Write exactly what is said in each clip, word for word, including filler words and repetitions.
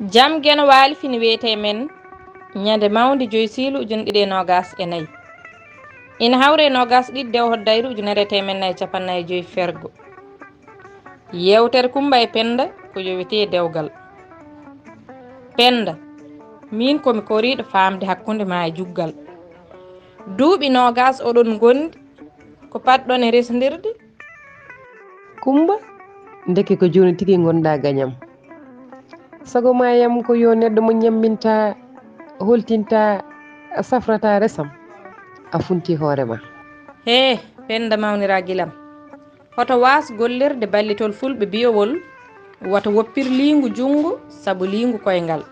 Jam Geno Waali fini wiyetee men ñande mawnde joyi siilu ujunere ɗiɗi e noogas e nayi. Ina hawre e noogas ɗiɗi dewo hoddayru ujunere e teemen nayi e capanɗe nayi e joyi fergo. Yeewtere Kummba e Pennda ko yowetee dewgal. Pennda, miin ko mi koriiɗo faamde hakkunde maa e Juggal. Duuɓi noogas oɗon ngondi, ko paɗɗon e resndirde? Kummba, ndeke ko jooni tigi ngonɗaa gañam. Sago maa yam ko yo neɗɗo mo ñammintaa, holtintaa, safrataa resam. A funtii hoore maa. Hee, Pennda mawniraa gilam. Hoto waas gollirde ballitol fulɓe biyowol, wata woppir liingu junngo sabu liingu koyngal.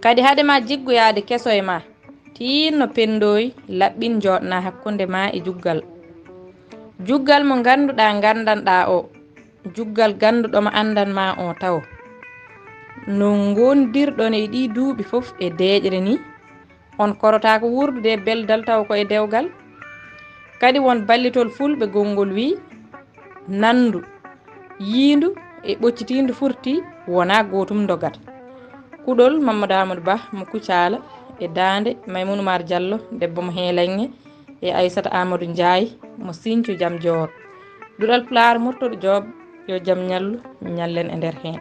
Kadi hade maa jiggoyaade keso e maa, tiinno penndooy, laɓɓin njooɗnaa hakkunde maa e Juggal. Juggal mo ngannduɗaa nganndanɗaa o, Juggal gannduɗo mo anndan maa o tawo. No ngondirɗon e ɗii duuɓi fof e deeƴre nii, on korotaako wuurdude e beldal tawa ko e dewgal. Kadi won ballitol fulɓe gonngol wii, nanndu, yiindu e ɓoccitiindu furtii, wonaa gootum ndogata. Kuɗol Mamadou Amadou Ba mo Kucaala e daande Maymouna Oumar Diallo debbo mo Heelaŋŋe e Aissata Amadou Ndiaye mo Sinthiou Diam Dior. Duɗal Pulaar Murtoɗo Joob, yo jam ñallu, ñallen e nder heen.